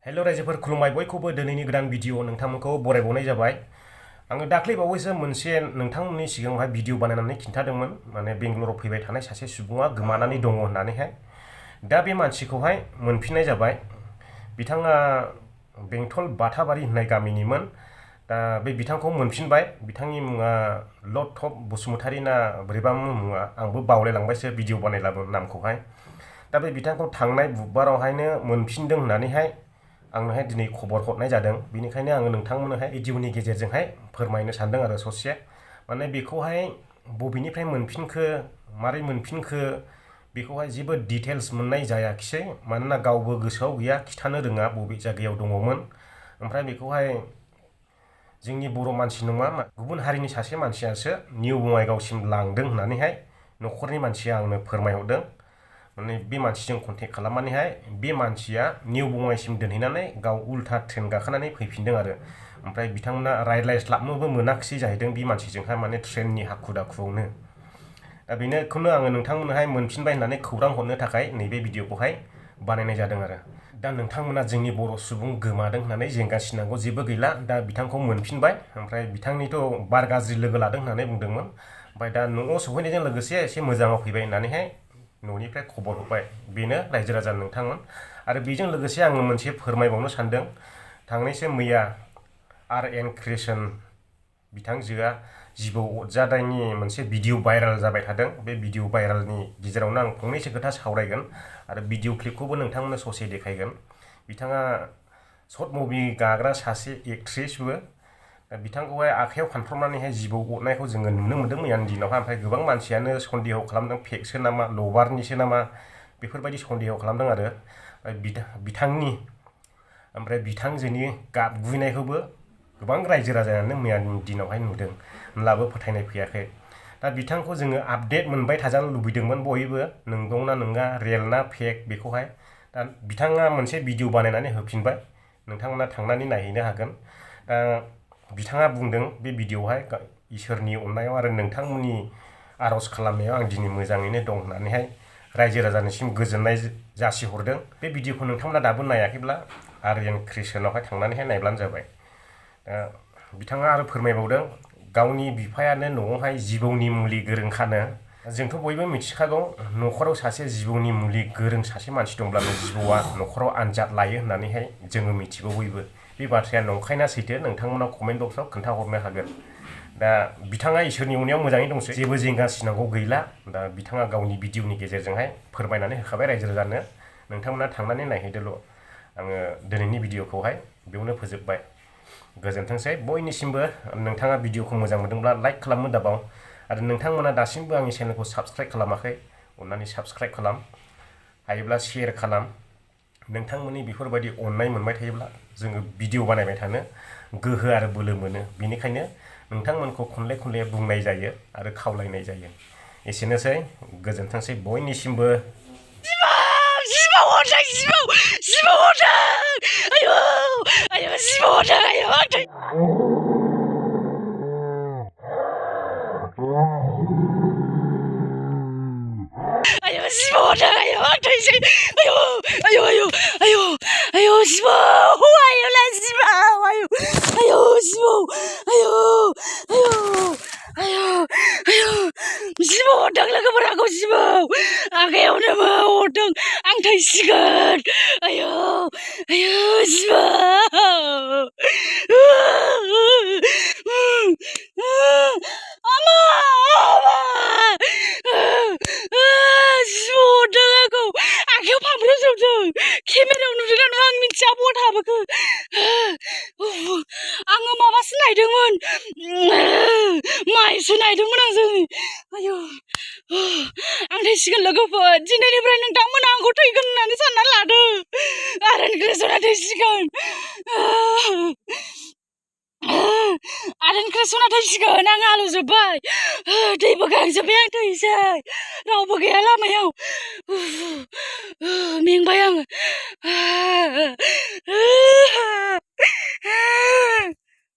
Hello रायजोफोर खुलुमबाय बयखौबो दिनैनि गोदान भिडिअ नोंथांमोनखौ बरायबावनाय जाबाय आङो दाख्लै बावैसो मोनसे नोंथांमोननि सिगाङावहाय भिडिअ बानायनानै खिन्थादोंमोन माने बेंगलराव फैबाय थानाय सासे सुबुङा गोमानानै दङ होननानैहाय दा बे मानसिखौहाय मोनफिननाय जाबाय बिथाङा बेंटल बाथाबारि होननाय गामिनिमोन दा बे बिथांखौ मोनफिनबाय बिथांनि मुङा लथब बसुमतारी ना बोरैबा मुङा आंबो बावलायलांबायसो भिडिअ बानायलाबो नामखौहाय दा बे बिथांखौ थांनाय बुधबारावहायनो मोनफिनदों होननानैहाय आंनोहाय दिनै खबर हरनाय जादों बेनिखायनो आङो नोंथांमोननोहाय भिडिअनि गेजेरजोंहाय फोरमायनो सानदों आरो ससे माने बेखौहाय बबेनिफ्राय मोनफिनखो मारै मोनफिनखो बेखौहाय जेबो डिटेल्स मोननाय जायाखिसै मानोना गावबो गोसोआव गैया खिथानो रोङा बबे जायगायाव दङमोन ओमफ्राय बेखौहाय जोंनि बर' मानसि नङा गुबुन हारिनि सासे मानसियासो निउ बङाइगावसिम लांदों होननानैहाय न'खरनि मानसिया आंनो फोरमायहरदों माने बे मानसिजों कन्टेक्ट खालामनानैहाय बे मानसिया निउ बङाइसिम दोनहैनानै गाव उल्था ट्रेन गाखोनानै फैफिनदों आरो ओमफ्राय बिथांमोना रायज्लायस्लाबनोबो मोनाखिसै जाहैदों बे मानसिजोंहाय माने ट्रेननि हाखु दाखुआवनो दा बेखौनो आङो नोंथांमोननोहाय मोनफिनबाय होननानै खौरां हरनो थाखाय नैबे भिडिअखौहाय बानायनाय जादों आरो दा नोंथांमोना जोंनि बर' सुबुं गोमादों होननानै जिंगासिनांगौ जेबो गैला दा बिथांखौ मोनफिनबाय ओमफ्राय बिथांनिथ' बार गाज्रि लोगो लादों होननानै बुंदोंमोन ओमफ्राय दा न'आव सौहैनायजों लोगोसे एसे मोजाङाव फैबाय होननानैहाय न'निफ्राय खबर हरबाय बेनो रायजो राजा नोंथांमोन आरो बेजों लोगोसे आङो मोनसे फोरमायबावनो सानदों थांनायसो मैया आर.एन. क्रिएशन बिथांजोआ जिबौ अरजानायनि मोनसे भिडिअ भाइराल जाबाय थादों बे भिडिअ भाइरालनि गेजेरावनो आं फंनैसो खोथा सावरायगोन आरो भिडिअ क्लिपखौबो नोंथांमोननो ससे देखायगोन बिथाङा सर्ट मुभि गाग्रा सासे एक्ट्रेसबो बिथांखौहाय आखायाव फानफ्रबनानैहाय जिबौ अरनायखौ जोङो नुनो मोन्दों मैयानि दिनावहाय ओमफ्राय गोबां मानसियानो सन्देह खालामदों फेकसो नामा लबारनिसो नामा बेफोरबायदि सन्देह खालामदों आरो बिथांनि ओमफ्राय बिथांजोनि गाबगुनायखौबो गोबां रायजो राजायानो मैयानि दिनावहाय नुदों होनब्लाबो फोथायनाय फैयाखै दा बिथांखौ जोङो आपडेट मोनबाय थाजानो लुबैदोंमोन बयबो नंगौना नङा रियेल ना फेक बेखौहाय दा बिथाङा मोनसे भिडिअ बानायनानै होफिनबाय नोंथांमोना थांनानै नायहैनो हागोन दा बिथाङा बुंदों बे भिडिअआवहाय इसोरनि अननायाव आरो नोंथांमोननि आर'ज खालामनायाव आं दिनै मोजाङैनो दं होननानैहाय रायजो राजानिसिम गोजोननाय जासिहरदों बे भिडिअखौ नोंथांमोना दाबो नायाखैब्ला आर.एन. क्रिएशनावहाय थांनानैहाय नायब्लानो जाबाय बिथाङा आरो फोरमायबावदों गावनि बिफायानो न'आवहाय जिबौनि मुलि गोरोंखानो जोंथ' बयबो मिथिखागौ न'खराव सासे जिबौनि मुलि गोरों सासे मानसि दंब्लानो जिबौआ न'खराव आनजाद लायो होननानैहाय जोङो मिथिगौ बयबो बे बाथ्राया नंखायना सैथो नोंथांमोना कमेन्ट बक्सआव खोन्थाहरनो हागोन दा बिथाङा इसोरनि अननायाव मोजाङै दंसै जेबो जिंगासिनांगौ गैला दा बिथाङा गावनि भिडिअनि गेजेरजोंहाय फोरमायनानै होखाबाय रायजो राजानो नोंथांमोना थांनानै नायहैदोल' आङो दिनैनि भिडिअखौहाय बेयावनो फोजोबबाय गोजोनथोंसै बयनिसिमबो नोंथाङा भिडिअखौ मोजां मोनदोंब्ला लाइक खालामनो दाबाव आरो नोंथांमोना दासिमबो आंनि चेनेलखौ साबस्क्राइब खालामाखै अन्नानै साबस्क्राइब खालाम हायोब्ला शेयार खालाम नोंथांमोननि बेफोरबायदि अननाय मोनबाय थायोब्ला जोङो भिडिअ बानायबाय थानो गोहो आरो बोलो मोनो बेनिखायनो नोंथांमोनखौ खनले खनले बुंनाय जायो आरो खावलायनाय जायो एसेनोसै गोजोनथोंसै बयनिसिमबो Jibwo hordों लोगोफोराखौ जिबौ आखायावनो हरदों आं थैसिगोन आयौ आयौ जिबौ आमा जिबौ हरदों आंखौ आखायाव फानफ्रबजोबदों केमेरायाव नुदोंना नुवा आं मिथिया बहा थाबोखो आङो माबासो नायदोंमोन माइसो नायदोंमोन आं जों आयौ आं थैसिगोन लोगोफोर दिनैनिफ्राय नोंथांमोना आंखौ थैगोन होननानै सानना लादो आर.एन. क्रिएशना थैसिगोन आर.एन. क्रिएशना थैसिगोन आं आलौजोब्बाय दै बोगांजोब्बाय आं थैसै रावबो गैया लामायाव मेंबाय आङो